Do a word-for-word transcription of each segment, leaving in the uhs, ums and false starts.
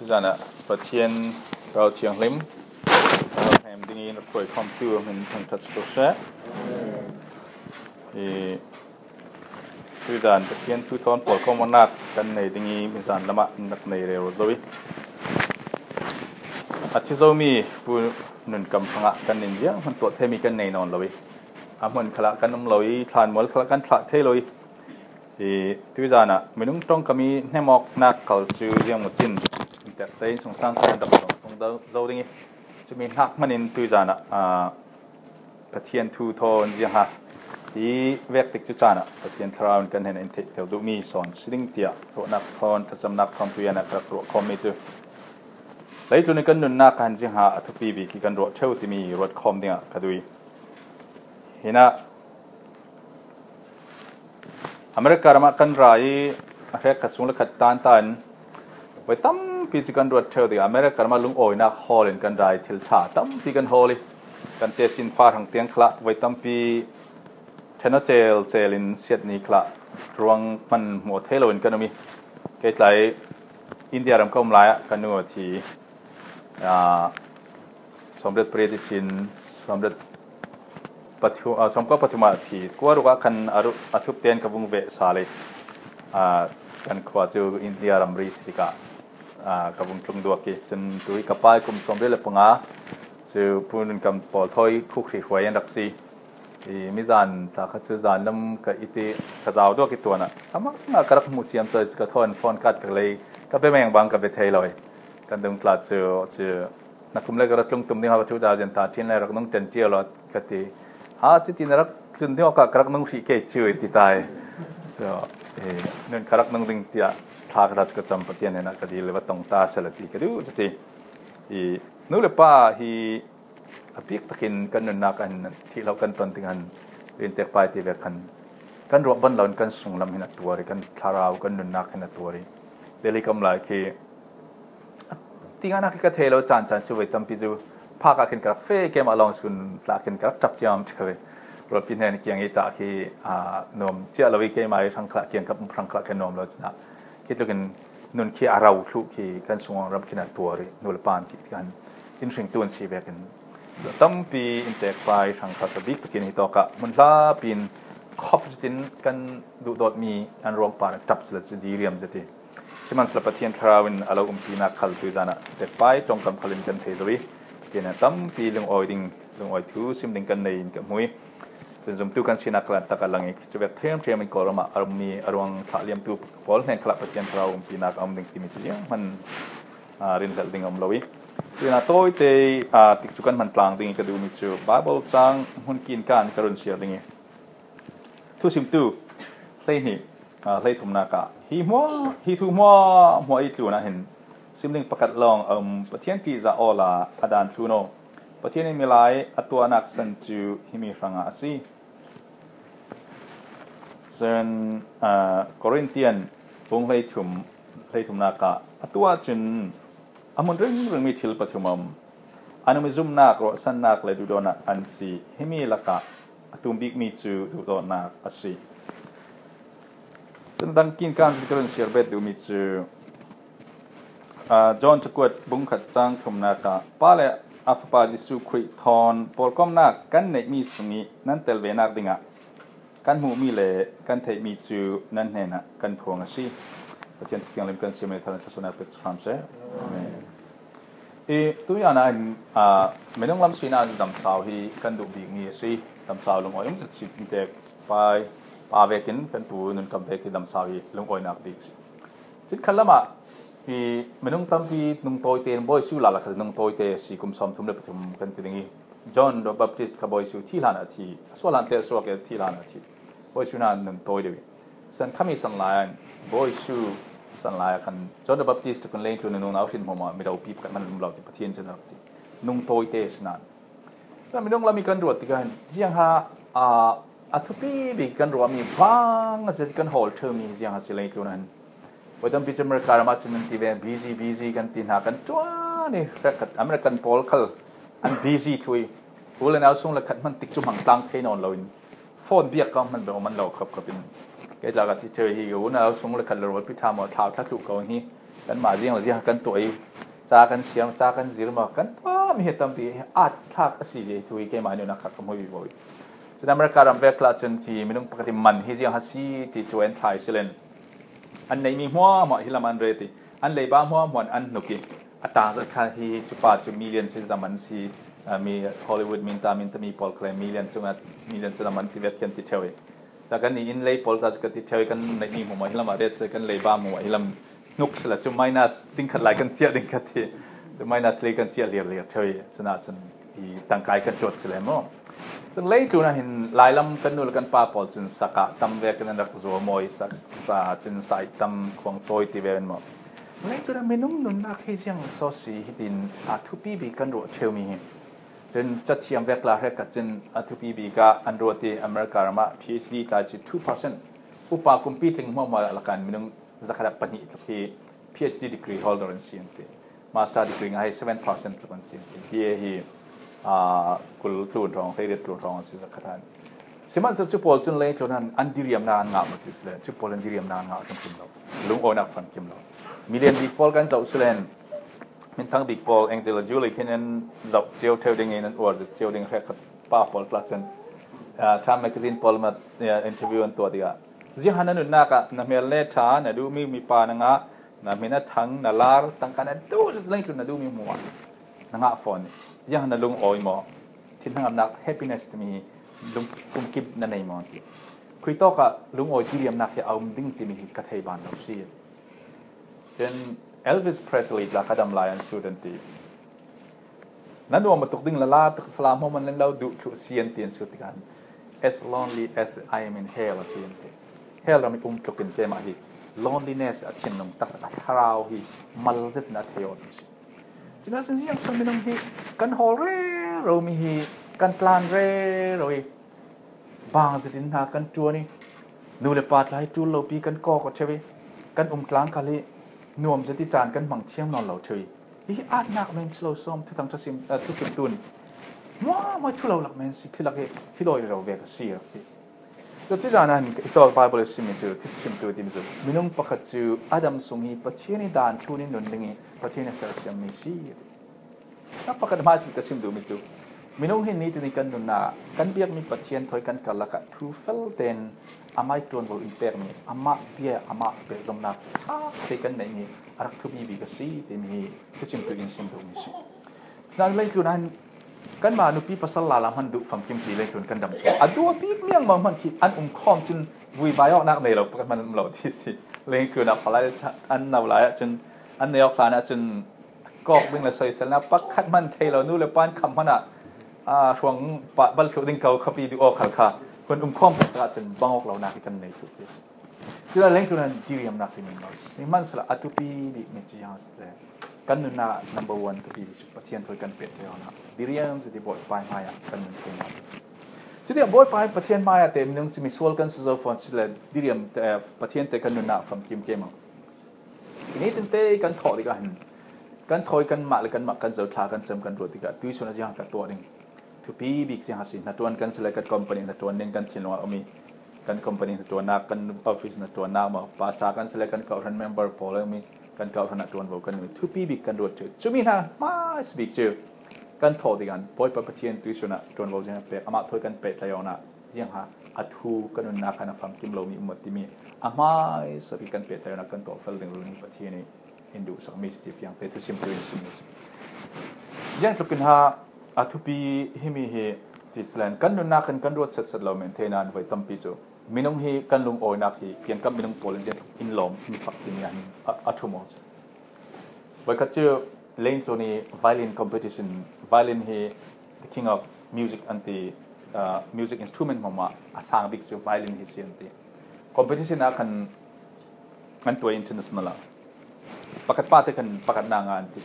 Zanah Pathian Thlarau Thianghlim a hnem dingin a khuai khawmtu a hmin thangṭhat ko seh. I tuizan Pathian thu thawn pawlkhawmawknak kan nei ding i mizan lamah nak nei rero zo i a thi zomi Pu Nun Kam hrangah kan nin ziang hman tuah theimi kan nei nawn lo i a hmun khalah kan um lo i thlanmual khalah kan thlah thei lo i I tuizan ah minung ṭongkam i hnemawknak kal cu ziangmaw cin in tek tein sungsang kan rak sung zo ding i cumi hnak hman in tuizan ah, aa, Pathian thu thawn ziangha i vek tik cu caan ah Pathian Thlarau in kan hnen in theih tel duhmi sawn si ding tiah ruahnak thawn thlacamnak thawn tuizan ah ka rak ruah khawmmi cu leitlun i kan nunnak ah hin ziangha a thupi bik i kan ruah ṭheu timi ruat khawm dingah ka duh i hinah America ramah kan ra i a hrekkhat sung le khat tantan voi tampi cu kan ruat ṭheu ding. America ramah lungawinak hawl in kan ra i thil ṭha tampi kan hawl i kan tesin fa hrang tiang khalah voi tampi ṭhen aw cel cel in siat ni khalah ruang hman hmuh thei lo in kan um i kei tlai India ram ka um lai ah kan nu a thi. Aa, sawmriat pariat ihsin sawmriat pathum, aa, sawmkua pathum ah a thi. Kua ruk ah khan a ru-, a thup tein ka vung veh sal i, aa, kan khua cu India ramri si tikah, aa, ka vung tlung duak i cun tu hi ka pa i kum sawmriat le panga cu Pu Nun Kam pawl thawi khuk hrihruai an rak si. I mizan tla kha cu zan lam ka i ti ka zau duak i tuan ah amah ka rak hmuh ciam cai cu ka thawn phone card ka lei ka bia meng bang ka bia thei lo i kan dum tla cu, cu na kum le ka ra tlung tum ding ha two thousand thirteen le rak nung ṭan ṭial lo ka ti. Ha, cuti na rak tlun ding awkah ka rak nung hrih kei cu i ti tai. So, i nun ka rak nung ding tiah thla ka tla cu ka cam Pathian hnenah ka dil le va tong ta seh la ti ka duh cu ti. I nu le pa hi a bik takin kan nunnak ah hin thih lo kan ton tikah hin rintek pai ti vek khan kan ruah ban lo in kan sunglam hin a tuar i kan thlarau kan nunnak hin a tuar i Delhi kam lai khi tingah nak hi ka thei lo caan caan cu voi tampi cu phak ah khin ka rak feh keimah lawng sun tla khin ka rak ṭap ciam ṭha ve. Rualpi hnen kiang i ṭah khi, aa, nuam ciah lo i keimah i hrang khlah kiang ka hrang khlah khin nuam lo cunah Khi tlukin nun khi a ro thluh khi kan sunglam khin a tuar i nu le pa an thih tikah in hringtu an si vekin tampi in tek pai hrang kha sabik takin hi tawkah hmun hlapi in khop cutin kan duhdawtmi an ruangpa a ṭap cu diriam zet i sihmanhsehlaw Pathian Thlarau in a lo umpinak khal tuizan ah tek pai ṭongkam khal in kan thei zo i Pathian in tampi lungawi ding lungawi thu sim ding kan nei in ka hmu i Cun zumtu kan sinak khalah tak a lang i cu vek ṭhiamṭhiam in Kawlram ah a ummi a ruang thlah liamtu pawl hnen khalah Pathian Thlarau umpinak a um ding timi cu zianghman, aa, rinhlelh ding a um lo i tuin ah tawite, aa, tikcu kan hman tlang ding i ka duhmi cu Baibal cang hmun kin kan ka run siar ding i thusimtu hleihnih, aa, hleithumnak ah hi hmuah, hi thu hmuahhmuah i tlun ah hin simling pakhat lawng a um, Pathian ṭihzah awla a dan thlun aw. Pathian in milai a tuahnak san cu himi hrangah a si. Cun, aa, Korintian bung hleithum, hleithumnak ah atu ahcun a hmun ringringmi thil pathum a um. An um i zumnak, ruahsannak le duhdawtnak an si. Himi lakah a tum bikmi cu duhdawtnak a si. Cun dang kin kan ka run siar bet duhmi cu, aa, John cakuat bung khat cang thumnak ah Pa le a Fapa Jesuh Khrih thawn pawlkomnak kan neihmi sung i nan tel venak dingah kan hmuhmi le kan theihmi cu nan hnenah kan phuang a si. Pathian thianghlim kan siam i thar thluasuahnak pek hram seh. Amen. I tuizan ah hin, aa, minung lam sinak ah damsau hi kan duh bikmi a si. Damsau lungawi um zet si in tek pai pa vekin kan pu Nun Kam vek hi damsau hi lungawinak bik a si. Cun khan lamah hi minung tampi nungtawite, Bawisu lala kha nungtawite a si, kum sawmthum le pathum kan ti ding i John the Baptist kha Bawisu thi hlan ah a thi, a sual hlan te a suak i a thi hlan ah a thi. Bawisu hna nun tawi deuh i san khami san lai ah Bawisu san lai ah khan John the Baptist kun leng tlun a nunau hrin hmawm ah miropi pakhat hman um lo ti Pathian cun a rak ti. Nung tawi te a si nan. Cun minung lam i kan ruat tikah hin ziangha, aa, a thupi bik kan ruahmi vang a zet i kan hawl ṭheumi ziangha si leng tlun ah hin Voi tampi cu America ram ah cun nan ti ve, busy, busy kan ti hna, kan ṭuan i hrekkhat American pawl khal an busy thluh i u le nau sung le khat hman tik cu hmang tlang thei nawn loin phone biak ka hman beng man lo khop khop in kei tla ka ti ṭheu hi u nau sung le khat le rualpi ṭha maw thlau thla thluh ko hi kanmah ziang le ziang kan tuah i Ca kan siam, ca kan zir maw, kan pa mi hi tampi at thlak a si zia thu hi keimah nunah kha ka hmu vivo hi. Cun America ram vek lah cun hi minung pakhat in man hi ziang a si ti cu an thlai si len. An neihmi hmuahhmuah hi lam an ret i, an leiba hmuahhmuah an hnuk i, a tangzet kha hi cupa cu million cu lam an si, ah, mi Hollywood minta, minta mi pawl kha le million cungah million cu lam an ti vet khan ti ṭheu i. Ca kan ni in lei pawl ta cu kan ti ṭheu i, kan neihmi hmuahhmuah hi lam a ret si, kan leiba hmuahhmuah hi lam hnuk si la cu minus ding khat lai kan ciah ding khat hi. Cu minus lei kan ciah liar liar ṭheu i, cunah cun i tangkai kan ṭuat si le maw? Cun leitlun ah hin lailam kan nu le kan pa pawl cun sak ah tam ve kan rak zuam aw i, sak sa cun sa i tam khuang cawi ti ve maw? Leitlun ah minung nunnak hi ziang so si hitin a thupi bik kan ruah ṭheu mi hi. Cun cathiam vek la hrek ah cun a thupi bik ah an ruat i America ram ah PhD tlai cu two percent. Upa kumpi tling hmuahhmuah lak ah minung zakhat ah pahnih tluk hi PhD degree holder an si an ti. Master degree ngah hi seven percent tluk an si an ti. B A hi, ah, kul tlun hrawng, hleiriat tlun hrawng an si zakhat ah. Sihmanhsehlaw cu pawl cun leitlun ah an diriamnak an ngah maw ti si le, cu pawl an diriamnak an ngah famkim lo. Lungawinak famkim lo. Million bik pawl kan zoh si len, minthang bik pawl, Angelina Jolie khin an zoh cio ṭheu ding i, an uar cio ding hrek khat pa pawl tla cun, ah, Time Magazine pawl mat, ah, interview an tuah tikah, zianghan na nunnak ah na hmel le ṭha, na duhmi mipa na ngah, na hmin a thang, na lar, tangka na duh, leitlun na duhmi hmuah na ngah fawn i, zianghan na lungawi maw? Thinhnangamnak, happiness timi lung kumkim na nei maw ti. Khuitawk ah lungawi diriamnak hi a um ding timi hi ka thei ban lo si. Cun Elvis Presley tla ka dam lai an sut an ti. Na nuam a tuk ding lala tuk Falam hmuahhmuah nan lo duh thluh si an ti an sut tikah, "As lonely as I am in hell," a ti an ti. Hell ram i um tlukin keimah hi loneliness a thinlung tak a thlarau hi mal zetin a thei aw ti si. Cun a sin ziang so minung hi kan hawl rero mi hi kan tlan rero i bang zetin hna kan ṭuan i nu le pa tla hi ṭul lopi kan kawk aw ṭheu i kan um tlang khal hi nuam zet i caan kan hmang thiam nawn lo ṭheu i hi atnak men si lo sawm, thuthang thusim, eh, thusim tun hmuahhmuah thu lo lak men si, thilak hi thilawi rero ve ka si rak ti. Cu ti zan ah hin ka i tawk Bible i simi cu thusimtu tim cu minung pakhat cu Adam sung hi Pathian i dan thlun in nun ding i Pathian i sersiam mi si. Na pakhat hmaisik ka sim duhmi cu minung hin nitin i kan nunnak kan biakmi Pathian thawi kan karlak ah thu fel tein amah i ṭuanvo in pekmi, amah bia, amah pehzomnak ṭha te kan neihmi a rak thupi bik a si timi hi thusimtu in sim duhmi si. Cun leitlun ah hin kanmah nupi pasal lala hman duh famkim ti leitlun kan dam si. A duh a bik miangmang hman khi an um khawm cun vui vai awknak nei lo pakhat hman um lo ti si. Leitlun ah palai an no lai ah cun an nei awk hlan ah cun kawk ding le soiselnak pakhat hman thei lo, nu le pa in kham hmanh ah, aa, hruang pah bal thluh ding ko khapi duh awk hal kha hun um khawm taktak ah cun bang awk lonak hi kan nei thluh ti. Cucaah leitlun ah diriamnak timi maw si hmanhsehlaw a thupi bikmi cu ziang si le kan nunnak number one thupi bik cu Pathian thawi kan pek thei awknak diriam cu ti Bawipa hmaiah kan nun thei hna. Cuti ah Bawipa hi Pathian hmaiah te minung si misual kan si zo fawn si le diriam te, Pathian te kan nunnak famkim ke maw? Nitin te kan thawh tikah hin kan thawi kanmah le kanmah kan zothla kan cam kan ruat tikah tuisun a ziang ka tuah ding. Thupi bik ziang a si, hnaṭuan kan si le kan company hnaṭuan ding kan thinlung a um i kan company hnaṭuannak, kan office hnaṭuannak maw, pastor kan si le kan kawhhran member pawl a um i kan kawhhran ah ṭuanvo kan um i thupi bik kan ruat ṭheu. Cumi hna hmaisa bik cu kan thawh tikah Bawipa Pathian tuisun ah ṭuanvo ziang a pek, amah thawi kan pehtlai awknak ziang ha a thu kan nunnak khan a famkim lomi um maw timi a hmaisa bik kan pehtlai awknak kan tuah fel ding runi Pathian i in duhsakmi si ti fiangte thusimtu in sim si. Ziang tlukin ha a thupi himi hi ti si len kan nunnak khan kan ruat setset lo men thei nain voi tampi cu minung hi kan lungawinak hi piangkam minung pawl in ziang tluk in lawm mi fak timi ah hin a, a ṭhum aw cu. Voikhat cu leitlun i violin competition, violin hi the king of music an ti, ah, music instrument hmahmah a sang bik cu violin hi si an ti. Competition ah khan an tuai international ah pakhat pa te khan pakhatnak ngah an ti.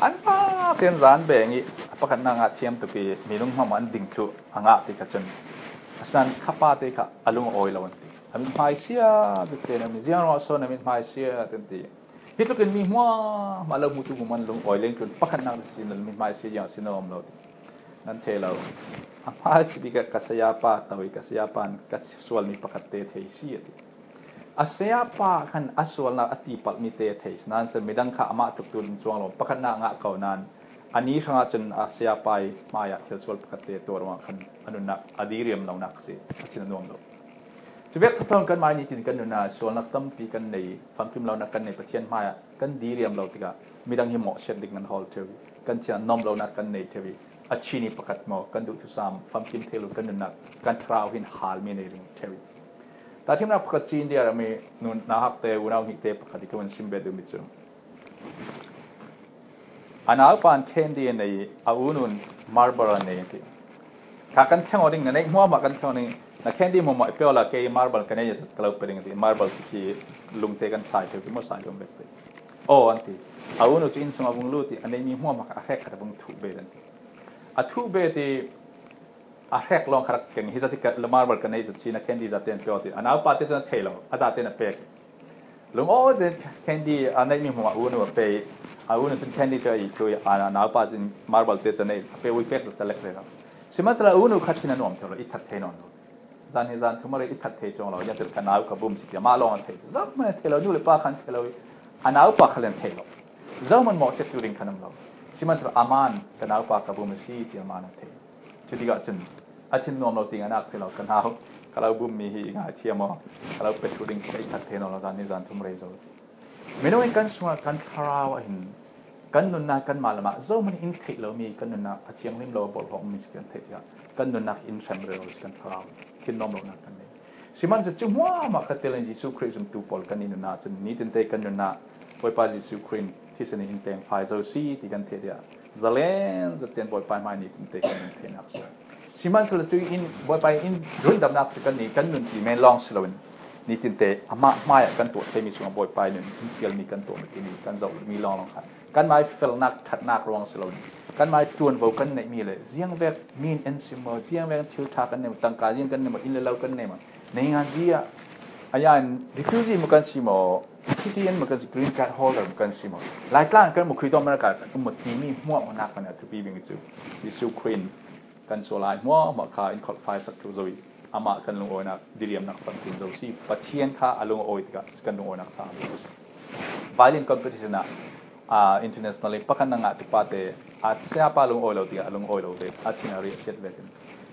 An sa tein zan beng i pakhatnak ngah thiam tuk i minung hmahmah an ding thluh a ngah ti kha cun a san kha pa te kha a lung a awi lo an ti. A mithmai sia zuk tein a mi ziang ruah sawn a mithmai sia an ti. Hi tlukin mi hmuahhmah lo hmutu hmuhman lung awi lengtlun pakhatnak na si na mithmai sia ziang a si na um lo ti nan thei lo. A hmai si bik ah ka saya pa to i ka saya pa in ka sualmi pakhat te thei si a ti. A sayapa khan a sualnak a tipalh mite a thei sinain midang kha amah tluk turin cuang lo pakhatnak ngah ko nain a ni hrangah cun a sayapa ih hmaiah thil sual pakhatte tuah ruangah khan a nunnak a diriam lonak a si, a thin a nuam lo. Cuvek thawthawn kanmah ih nitin kan nunnak sualnak tampi kan nei, famkim lonak kan nei, Pathian hmaiah kan diriam lo tikah midang hi mawhsiat ding kan hawl ṭheu ih kan thin a nuam lonak kan nei ṭheu ih a chini pakhat maw kan duh thusam famkim thei lo kan nunnak kan thlarau hin halmi nei ring ṭheu ih. Tahṭhimnak pakhat ci in diar a mi nun nauhakte unau hngihte pakhat ih ka vun sim bet duhmi cu a naupa in candy a nei, a unu in marble a nei ti. Kha kan thleng aw ding, na neih hmuahhmuah kan thleng aw ding, na candy hmuahhmuah i pe awla kei marble ka nei a ka lo pe ding ti, marble ti khi lungte kan sai ṭheu ti maw, sai lung vek ti. Aw an ti. A unu cu inn sungah vung lut ih a neihmi hmuahhmuah kha a hrek khat a vung thuh bet an ti. A thuh bet ih a hrek lawng kha rak keng hi zat hi ka marble ka nei zat si na candy zate an pe aw ti. A naupa te cu na thei lo, a zate na pek. Lungawi zet candy a neihmi hmuah a unu a pe ih a unu cun candy cu a ih thu ih a naupa cun marble te cu a nei a pe ui pek zat ca lek ve lo. Sihmanhsehlaw a unu kha thin a nuam thei lo, i that thei nawn lo. Zan hi zan thum a rei i that thei cuang lo, ziangtin ka nau ka bum si tiah mah lawng an thei. Zohman an thei lo, nu le pa khan thei lo ih a naupa khal an thei lo. Zohman mawhsiat tu ding khan um lo. Sihmanhsehlaw a man ka naupa ka bum a si tiah man an thei. Cutikah cun a thin nuam lo ti ngaihnak thei lo, ka nau ka lo bummi hi i ngaithiam aw, ka lo pe thu ding ka i that thei nawn lo, zan hi zan thum rei zo. Minung in kan sungah kan thlarau ah hin kan nunnak kanmah lamah zohman in theih lomi kan nunnak a thianghlim lo a bawlhawkmi si kan theih tikah kan nunnak in hrem rero si kan thlarau thin nuam lonak kan nei. Sihmanhsehlaw cu hmuahhmuah kha telin Jesuh Khrih zumtu pawl kan i nunnak cun nitinte kan nunnak Bawipa Jesuh Khrih in thisen in pengfai zo si ti kan theih tikah zalen zaten Bawipa hmai nitinte kan nun theinak si. Sihmanhsehlaw cu in Bawipa in rundamnak cu kan ni kan nun ti men lawng si loin nitinte amah hmaiah kan tuah theimi sungah Bawipa in nun in fialmi kan tuahmi timi kan zoh mi lawnglawng kha kanmai felnak ṭhatnak ruang si loin kanmai ṭuanvo kan neihmi le ziangvek mi in en sim maw, ziangvek thil ṭha kan nei maw, tangka ziang kan nei maw, inn le lo kan nei maw, neingan zia a ya in refugee maw kan si maw, citizen maw kan si, green card holder maw kan si maw, Laitlang kan maw, khuitawm America kan um maw timi hmuahhmuahnak kan a thupi bing cu Jesuh Khrih in kan sual ai hmuahhmuah kha in kholhfai sak ṭheu zo ih amah kan lungawinak diriamnak famkim zo si. Pathian kha a lungawi tikah kan lungawinak sa lo. Violin competition ah, ah, international ih pakhatnak ngah tu pate a sayapa lungawi lo tikah a lungawi lo ve, a thin a ri a siat vekin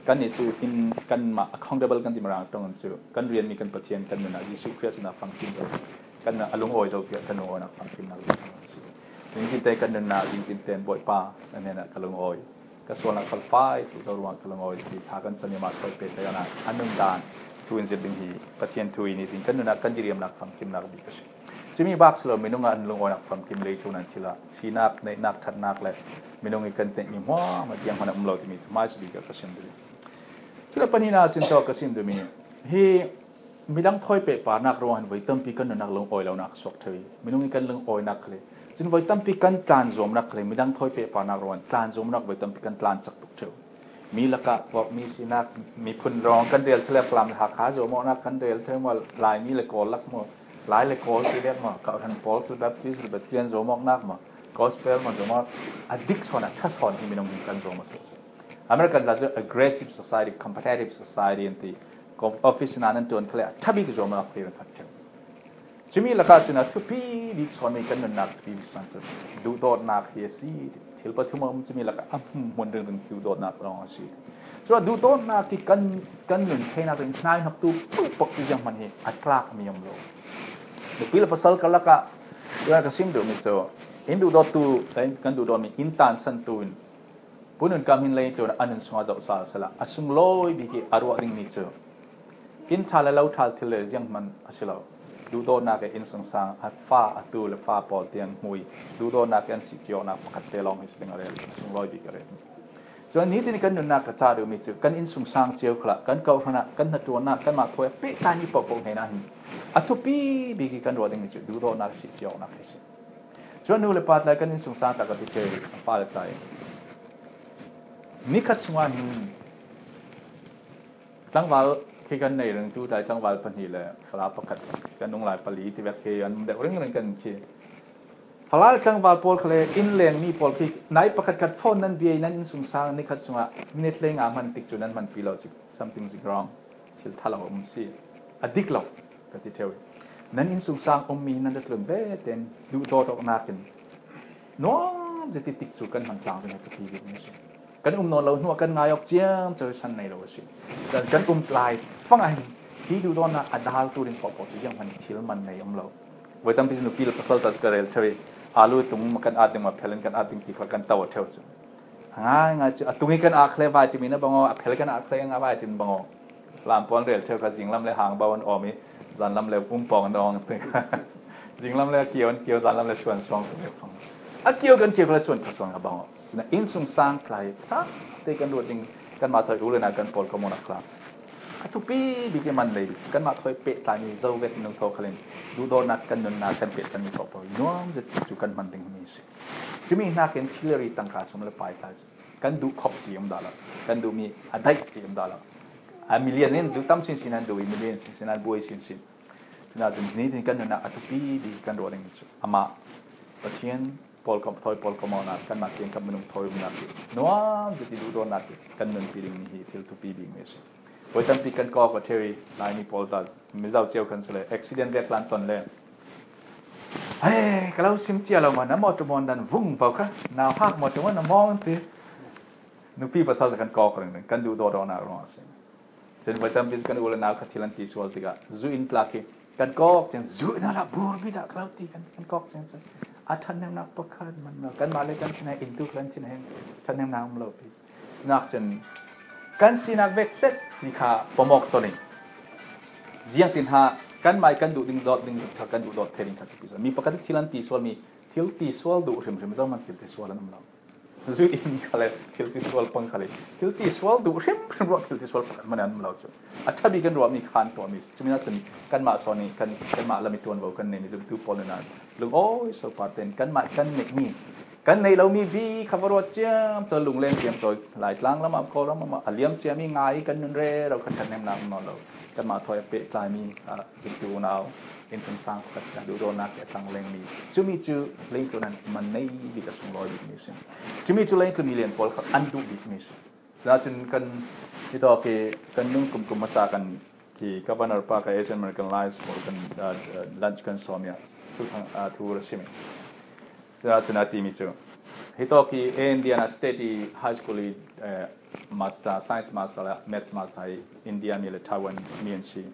kannih cu in kanmah accountable kan ti Mirang ṭong in cu kan rianmi kan Pathian kan nunnak Jesuh Khrih sinah famkim zo. Kan a lungawi lo tikah kan lungawinak famkimnak lo si. Ningtinte kan nunnak, ningtinte in Bawipa na hnenah ka lungawi, ka sualnak kholhfai thluh zo ruangah ka lungawi ti tha kan cami mah thawi pek tikah a nundan thu in zirh ding hi Pathian thu ih nitin kan nunnak kan diriamnak famkimnak bik a si. Cumi bak si lo, minung ah an lungawinak famkim leitlun an thil ah sinak, neihnak, ṭhatnak le minung ih kan neihmi hmuahhmuah tiang hmanh a um lo timi thuhmai si bik ah ka sim ding. Cule pahnihnak cin tawk ka sim duhmi hi midang thawi pehparnak ruang hin voi tampi kan nunnak lungawi lonak suak ṭheu ih minung ih kan lungawinak khal hi. Cun voi tampi kan tlan zuamnak khal hi, midang thawi pehparnak ruang hin tlan zuamnak voi tampi kan tlan cak tuk ṭheu. Mi lakah vawkmi sinak, miphun lawng kan rel ṭheu le Falam le Hakha zuamawknak kan rel ṭheu maw, Laimi le Kawl lak maw, Lai le Kawl si lek maw, Kawhhran pawl si le Baptist le Baptian zuamawknak maw, Gospel maw zuamawk, a dik sawn a ṭha sawn hi minung hin kan zuam a ṭheu. American zat cu aggressive society, competitive society an ti. Office nan an ṭuan khal le a ṭha bik zuam a rak pe khat ṭheu. Cumi lakah cun a thupi bik sawnmi kan nunnak thupi bik sawn cu duhdawtnak hi a si. Thil pathum a um, cumi lakah a hmun ringring duhdawtnak lawng a si. Cuah duhdawtnak hi kan, kan nun theinak in hnaihnoktu pukpok tu zianghman hi a tlak a mi um lo. Nupi le pasal ka lakah, cuah ka sim duhmi cu in duhdawttu, kan duhdawtmi in tansantu in Pu Nun Kam hin leitlun a nun sungah zoh sal sehla a sunglawi bik ih a ruah dingmi cu inn ṭha le lo ṭha thil le zianghman a si lo. Duhdawtnak ih innsungsang a fa, a tu le fa pawl tiang hmui, duhdawtnak ih an sihciawknak pakhat te lawng hi si ding a rel, a sunglawi bik a rel. Cun nitin kan nunnak ka cah duhmi cu kan innsungsang cio khalah kan kawhhran ah, kan hnaṭuannak, kanmah thawi a pehtaimi pohpoh hnenah hin a thupi bik ih kan ruah dingmi cu duhdawtnak sihciawknak hi si. Cun nu le pa tlai kan innsungsang ta ka ti thei, a fa le tlai. Nikhat sungah hin tlangval khi kan nei ringtu tlai tlangval pahnih le fala pakhat kan nung lai pali ti vek khi an um deuh ringring kan khi. Fala le tlangval pawl khal le inn lengmi pawl khi nai pakhat khat phone nan bia ih nan innsungsang nikhat sungah minute hleinga hman tik cu nan hmanpi lo si, something is wrong. Thil ṭha lo a um si. A dik lo. Ka ti ṭheu ih. Nan innsungsang um mi nan ra tlun ve ten duhdawt awknakin nuam zet i tikcu kan hman tlang ding hi ka ti bik mi si. Kan um nawn lo hnuah kan ngai awk ciam co san nei lo a si. Kan, kan um tlai fangah hin hi duhdawtnak a daltu ding pawhpawh cu zianghman thil man nei um lo. Voi tampi nupi le pasal ta cu ka rel ṭheu i alu tung kan at ding mah phel in kan at ding ti kha kan to a ṭheu cu. A ngai ngai cu a tung i kan at kha le vitamin a bang aw, a phel kan at kha le vitamin bang aw. Lam pawl rel ṭheu kha zinglam le hang bau an awm i zanlam le um pawng an awng. Zinglam le a kio an kio, zanlam le suan suang tung le pawng. A kio kan kio kha le suan kha suan kha bang aw. Cuna innsungsang tlai tlak te kan ruat ding kanmah thawi u le nau kan pawl ka mawhnak tlak a thupi bik i man lei bik kanmah thawi pehtlai mi zo vek nung thaw khalin duhdawtnak kan nunnak kan pehtlai mi thaw pawi nuam zet cu kan hman ding mi si. Cumi hnakin thil le ri tangka sum le pai tlai cu kan duh khop ti um dah lo, kan duh mi a daih ti um dah lo. A million in duh tam sinsin an duh i million sinsin an buai sinsin. Cunah cun nitin kan nunnak a thupi bik kan ruah ding cu amah Pathian pawl ka thawi pawl ka mawhnak kanmah tiang kan minung thawi umnak hi nuam zet i duhdawtnak hi kan nunpi ding mi hi thil thupi bik mi a si. Voi tampi kan kawk a ṭheu i Laimi pawl ta mizo cio khan si le accident vek tlan ton le hei ka lo sim cia lo maw na mawṭaw mawn dan vung vo kha nau hak mawṭaw mawn na mawng ti nupi pasal kan kawk ringring kan duhdawt awknak ruang a si. Cun voi tampi cu kan u le nau kha thil an ti sual tikah zu in tlak hi kan kawk cun zu in a lah bur bit ah ka lo ti kan, kan kawk cun cun a ṭhathnemnak pakhat man lo kanmah le kan sinah in tu kan sinah hin ṭhathnemnak um lo pi. Nak cun kan sinak vek cet si kha pamawk ton in ziangtin ha kanmah i kan duh ding dawt ding kha kan duh dawt thei ding kha thupi sual. Mi pakhat thil an ti sual mi thil ti sual duh hrimhrim zohman thil ti sual an um lo. Zu in kha le thil ti sual pang kha le thil ti sual duh hrimhrim ruah thil ti sual pakhat man an um lo cu a ṭha bik kan ruahmi khan tuahmi si. Cumi ah cun kanmah sawn i kan, kanmah lam i ṭuanvo kan neihmi zumtu pawl nunah lungawi so pah tein kanmah kan neihmi kan neih lomi vi kha va ruat ciam co lungleng ciam co Laitlang lamah Kawlram lamah a liam ciami ngai i kan nun rero kha ṭhathnemnak um nawn lo. Kanmah thawi a pehtlaimi ah zumtu unau innsungsang pakhat kan duhdawtnak hi a tlanglengmi cumi cu leilung an man nei bik a sunglawi bikmi a si. Cumi cu leilung mi lian pawl kha an duh bikmi a si. Cun kan hitawk i kan nung kumkum hmasa kan khi Governor pa ka Asian American Lives pawl kan ah, ah, lunch kan sawm i ah thu thang ah, thu ra sim i. Cun a timi cu hitawk i Indiana State i high school i eh, master, science master le maths master i India mi le Taiwan mi an si.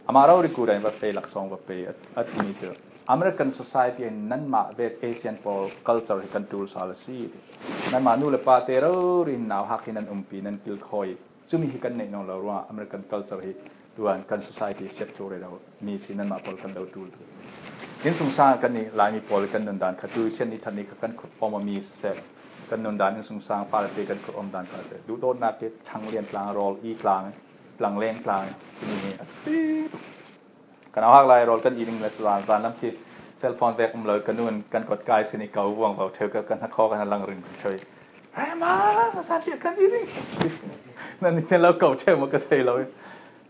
Amah rori ku dan va fei laksawng va pei a, a timi cu American society in nanmah vek Asian pawl culture hi kan tul sal a si ti. Nanmah nu le pa te rori hin nauhak hi nan umpi nan kilkhawi. Cumi hi kan neih nawn lo ruangah American culture hi tuan kan society siat tluk rero mi si nanmah pawl kan lo tul tu. Innsungsang kan nih Laimi pawl kan nundan kha tu sian ni ṭhat ni kha kan khut awm a mi siseh kan nundan innsungsang fale te kan khut awm dan kha seh duhdawtnak te ṭhanglian tlang rawl i tlang tlangleng tlang cumi hi a ti tuk. Kan auhak lai rawl kan i ding le zan, zan lam khi cellphone vek um lo kan nun kan kot kai sin i ko vuang vo ṭheu ka kan hna khaw kan lang ring ṭheu i rema zan ṭhia kan i ding nan i ten lo ko ṭheu ma ka thei lo i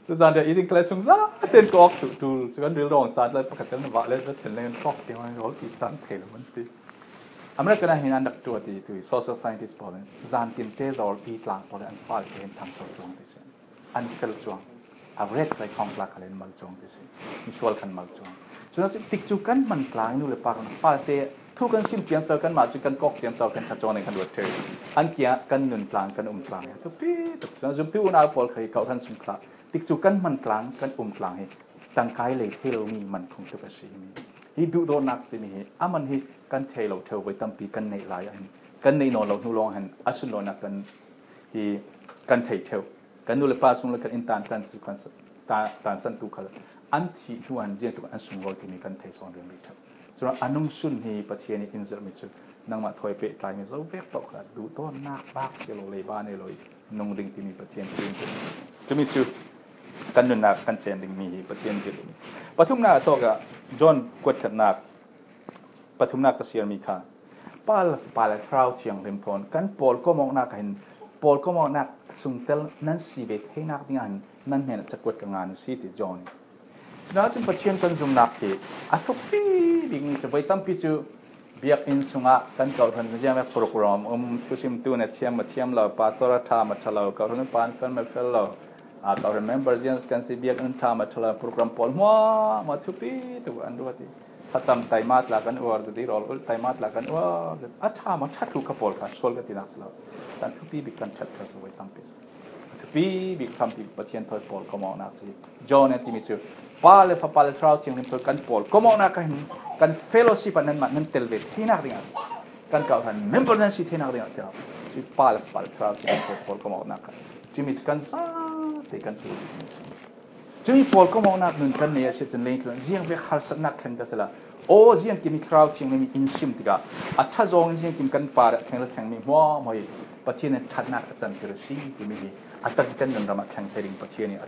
cu zan ṭhia i ding kle sung za ten ka awk tuk tul cu kan ril rawng zan le pakhat kan vah le za ten le kan kawk ti hoi rawl ti cang thei lo man ti. American ah hin an rak ṭuat i tu i social scientist pawl in zan tin te rawl i tlang pawl in an fale te hin thang so tuang ti si. An fel cuang a red lai khawng tlak kha le an mal cuang ti si. Misual khan mal cuang. Cun a si tik cu kan man tlang nu le pa kan fale te thu kan sim ciam co kanmah cu kan kawk ciam co kan ṭha cuang nen kan ruat ṭheu. An kia kan nun tlang kan um tlang hi a thupi tuk. Cun a zumtu unau pawl kha hi kawhhran sung khlah tik cu kan man tlang kan um tlang hi tangkai lei thei lomi man phung tuk a si mi. Hi duhdawtnak timi hi a man hi kan thei lo ṭheu voi tampi kan neih lai ah hin kan neih nawn lo hnu lawng hin a sunlawinak kan hi kan thei ṭheu. Kan nu le pa sung le kan in tan tan cu kan sa- ta- tan san tu khal an thih hnu an ziang tuk an sunglawi timi kan thei sawn rian bik ṭheu. Cun a nung sun hi Pathian i in zirhmi cu nangmah thawi peh tlaimi zo vek paoh kha duhdawtnak bak si lo leiba nei lo i nung ding timi Pathian thu in cumi cu kan nunnak kan cen dingmi hi Pathian zirhmi. Pathumnak a thawk ah John kuatkhatnak pathumnak ka siarmi kha pal pal a thlarau thianghlim thawn kan pawl kawmawknak ah hin pawl kawmawknak sungtel nan si ve theinak dingah hin nan hnenah cakuat ka ngan a si ti John. Cunah cun Pathian kan zumnak hi a thukpi bikmi cu voi tampi cu biakinn sungah kan kawhhran ziangziang program um thusimtu na thiam a thiam lo, pastor a ṭha a ṭha lo, kawhhran upa an fel a fel lo, A ka remember ziang kan si biak an tha ma thala program pawl hmua ma thupi tu an ruat i. Thacham taima tla kan uar zati, rawl ul taima tla kan uar zati. A tha ma tha thu ka pawl ka sual ka tinak si lo. Kan thupi bik kan that ka zuai tampi. Thupi bik tampi Pathian thawi pawl ka mawknak si. John an timi chu Pa le Fapa le Thlarau Thianghlim thawi kan pawl ka mawknak ka hin kan fellowship a nan mah nan tel ve theinak dingah kan kau hran member nan si theinak dingah tel. Chu Pa le Fapa le Thlarau Thianghlim thawi pawl ka mawknak ka. Chumi chu kan zate kan thu. Chumi pawl ka mawknak nun kan nei a si cun lengtluan ziang vek harsatnak thlen ka si la. Aw, ziangkim i Thlarau Thianghlim in sim tikah a tha zawng in ziangkim kan par ah thleng le thleng mi hmuahhmuah hi Pathian in thatnak a cantir a si timi hi a tak i kan nunram ah thleng thei ding Pathian in a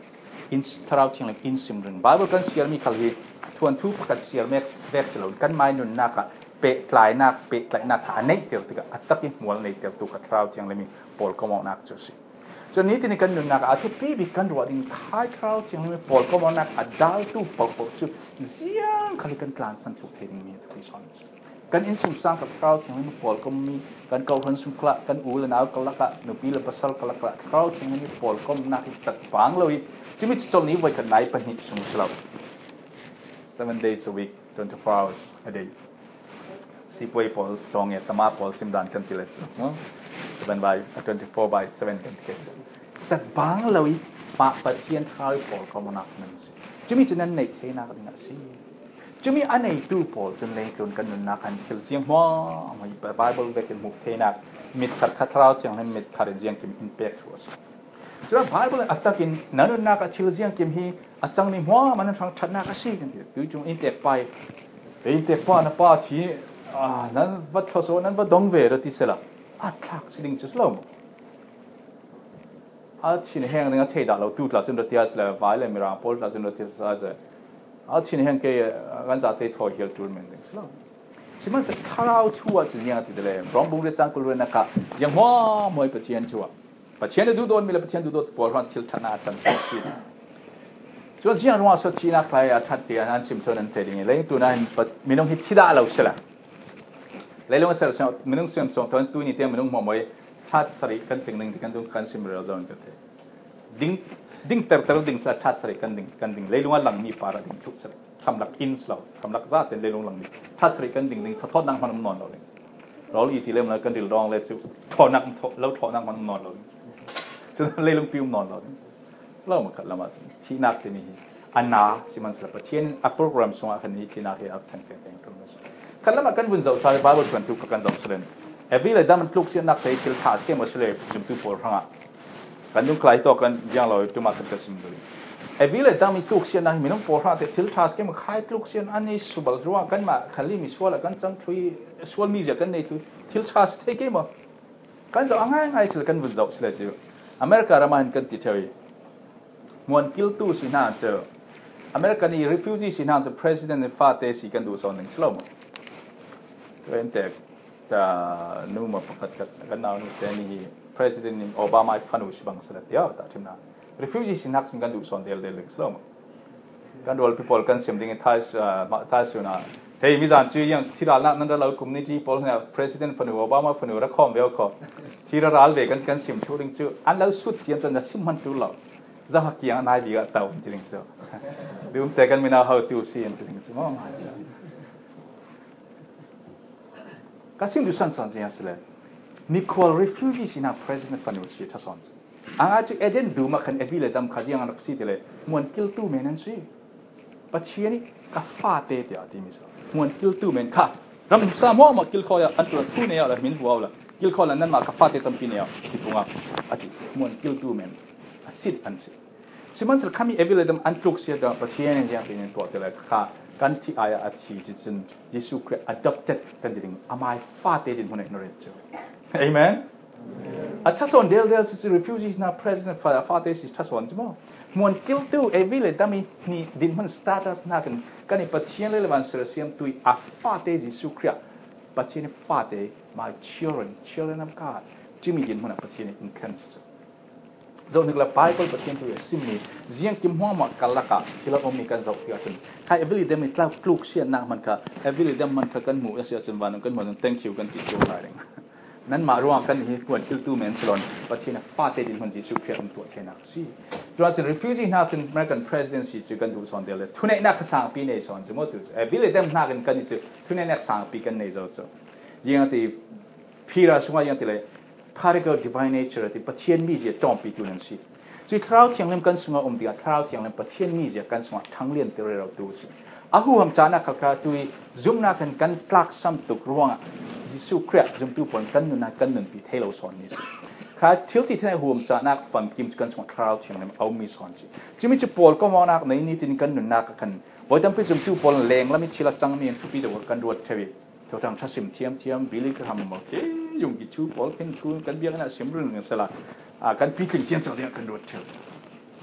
in Thlarau Thianghlim in sim ring. Bible kan siarmi khal hi thuanthu pakhat siar mek vek si lo. Kan mai nunnak ah pehtlainak, pehtlaihnak kha a neihter tikah a tak i hmual neihtertu kha Thlarau Thianghlim i pawl ka mawknak cu a si. Cun nitin i kan nunnak ah a thupi bik kan ruah ding khai Thlarau Thianghlim i pawl ka mawknak a daltu pohpoh cu ziang khal i kan tlansan tluk thei dingmi a thupi sawn a si. Kan innsungsang kha Thlarau Thianghlim i pawl ka mawkmi, kan kawhhran sung khal ah, kan u le nau karlak ah, nupi le pasal karlak ah Thlarau Thianghlim i pawl ka mawknak hi cat bang lo i, cumi cu colhni voikhat nai pahnih sung si lo. Seven days a week, twenty-four hours a day. Sipuai pawl cawng e, tama pawl simdan kan ti le cu, no? Seven by, uh, twenty-four by seven kan ti ke cu. Cat bang lo i mah Pathian Thlarau i pawl ka mawknak nan si. Cumi cu nan neih theinak ding a si. Cumi a neitu pawl cun lengtlun kan nunnak an thil ziang hmuahhmuah i Bible vekin hmuh theinak mit khat kha Thlarau Thianghlim mit khat in ziangkim in pek thu a si. Cun Bible in a takin na nunnak ah thil ziangkim hi a cangmi hmuahhmuah nan hrang ṭhatnak a si kan ti. Tui cung in tek pa i, in tek pa na pa thi, ah, nan va thlawsaw, nan va dong ve ra ti sela a thlak si ding cu si lo maw? A thin heng ding a thei dah lo tu tla cun ra ti a si le, vai le mirang pawl tla cun ra ti a si le, a thin heng ke kan zate thawi hial tul men ding si lo. Sihmanhsehlaw Thlarau thu ah cun ziang a ti le, Rom bung riat cang kul riatnak ah ziang hmuahhmuah i Pathian thu ah Pathian a duhdawtmi le Pathian duhdawt pawl hrawng thil ṭhatnak a can a si. Cun ziang ruangah so thihnak hlai a ṭhat tiah an sim thawn an thei ding i, leilung tunah hin pa-, minung hi thi dah lo si la. Leilung a ser seng minung siam suang thawn tuni tiang minung hmuahhmuah i ṭhat sarih kan ting ding ti kan dung kan sim rel zo in ka thei. Ding, ding terter ding si la ṭhat sarih kan ding, kan ding. Leilung a langmi par a ding thluh sarih. Hramlak in si lo, hramlak zate in leilung langmi. Ṭhat sarih kan ding ding, thawthawtnak hman um nawn lo ding. Rawl i ti le maw kan ril dawng le cu, ṭhawhnak, lo ṭhawhnak hman um nawn lo ding. Cun leilung pi um nawn lo ding. Si lo maw khat lam ah cun, thihnak timi hi a na, sihmanhsehlaw Pathian in a program sungah khan hi thihnak hi a ṭhen peng peng ṭum a si. Khat lam ah kan vun zoh sa, Bible thuanthu kha kan zoh si len. Evi le dam an tluk siatnak te thil ṭha si ke maw si le, zumtu pawl hrangah. Kan dungklai tawk kan ziang lo i tumah kan ka sim duri. Evi le dam i tluk siatnak hi minung pawl hrangah te thil ṭha si ke maw, khai tluk siat an i subal ruang kanmah khali mi sual ah kan cang thlui, sual mi zia kan nei thlui, thil ṭha si thei ke maw? Kan zoh a ngaingai si le kan vun zoh si le cu America ram ah hin kan ti ṭheu i hmuan kiltu si hna cu America nih refugee si hna cu president nih fate si kan duh sawn ding si lo maw? Tuan tek ta nu maw pakhat khat kan nau nu te nih hi president nih Obama i fanu si bang si le tiah ta ṭhimnak refugee si hnak sin kan duh sawn del del ding si lo maw? Kan rualpi pawl kan sim ding i thai, ah, mah thai sun ah. Hei, mizan cu yang thiralnak nan ra lo community pawl hna president fanu, Obama fanu ra khawm ve kho. Thira ral ve kan kan sim thu ding cu an lo sut cian cun na sim hman tu lo. Zahak kiang nai bik ah tau an ti ding cu. Dum te kan minau ho tu si an ti ding cu maw ngai cu. Ka sim duh san sawn ziang si le. Mikhual refugee si hna president fanu si ṭha sawn cu. A ngai cu Eden dum ah khan Evi le dam kha ziang an rak si ti le hmuan kiltu men an si. Pathian nih ka fate tiah a timi si lo. Hmuan kiltu men kha ramsa hmuahhmuah kilkhawi ah an tul a thu nei ah le min vua uh le kilkhawi le nanmah ka fate tampi nei ah ti pungah a ti. Hmuan kiltu men a si an si. Sihmanhsehlaw khami Evi le dam an tluk siat ah Pathian in ziangtin in tuah ti le kha kan thih ai ah a thi cun Jesuh Khrih adopted kan ti ding amai fate dinhmun ah in ret cu. Amen. A ṭha sawn del del cu, cu refugee hna president fa, fate si ṭha sawn cu maw? Hmuan kiltu Evi le dam i hnih dinhmun status hna kan, kan i Pathian le le van sersiam tu i a fate Jesuh Khrih, Pathian i fate, my children, children of God. Cumi dinhmun ah Pathian in kan si cu. Zoh hnik le Bible Pathian thu a simmi ziangkim hmuahhmuah karlak ah thil a ummi kan zoh ti ahcun kha Evi le dam i tluk, tluk siatnak hman kha, Evi le dam hman kha kan hmuh a si ahcun vanung kan hmuh ahcun thank you kan ti cu lai ding. Nanmah ruang kan hi hmuan kiltu men si lo in Pathian a fate dinhmun Jesuh Khrih in tuah theinak a si. Chuan chin refugee hna chin American presidency chu kan duh sawn tel le, thuneihnak kha sangpi nei sawn chu maw tu chu. Eh, Billy Graham hnakin kan ni chu thuneihnak sangpi kan nei zo chu. Ziang ti phira sungah ziang ti le, particle divine nature ti Pathian mizia tlawmpitu nan si. Chu Thlarau Thianghlim kan sungah um dingah Thlarau Thianghlim Pathian mizia kan sungah thang lian ti rero tu si. A huham cahnak kha kha tui zumnak kan kan tlaksam tuk ruangah Jesuh Khrih zumtu pawl kan nunnak kan nunpi thei lo sawn ni si. Kha thil ti thei huham cahnak famkim chu kan sungah Thlarau Thianghlim a um mi sawn si. Chumi chu pawl kawmawknak nei nitin kan nunnak a kan voi tampi zumtu pawl leng lam i thil a chang mi an thupi deuh kan ruat thei. Thotang thasim thiam thiam, Billy Graham maw, ke yung ki thu pawl khin thu kan biak na sim run ngang sala. A kan pitling chiam chang ding kan ruat thei.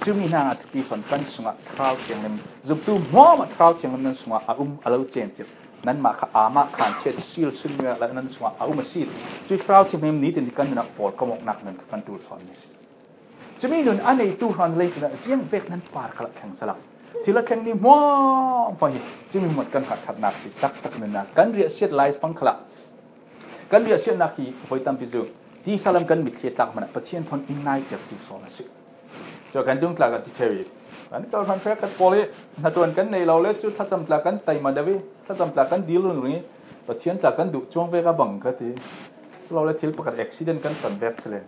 Chumi hna thupi thon kan sungah Thlarau Thianghlim, zumtu hmuam a Thlarau Thianghlim nan sungah a um a lo chen chip. Nan mah kha a mah khan chet sil sun mi la nan sungah a um a si. Chu Thlarau Thianghlim nitin kan nunah pawl kawmawknak nan kan tul sawn ni si. Chumi nun a neitu hran leitunah ziang vek nan par khalah thleng sala. Thil a thleng ni hmuam hmuam hi chumi hmuam kan khat khatnak hi taktak nunna kan riahsiat lai pang khalah. Kan riahsiatnak hi voi tampi zu tisa lam kan mitthli tlak hmanah Pathian thon in nai tiak tu sawn a si. Chu kan dung tlak a ti theu hi. Kan kal hran fek khat pawl hi hna tuan kan nei lo le chu thlacham tlak kan taima deuh hi, thlacham tlak kan dil run ring hi, Pathian tlak kan duh chuang vek a bang ka ti. Chu lo le thil pakhat accident kan tan vek si le.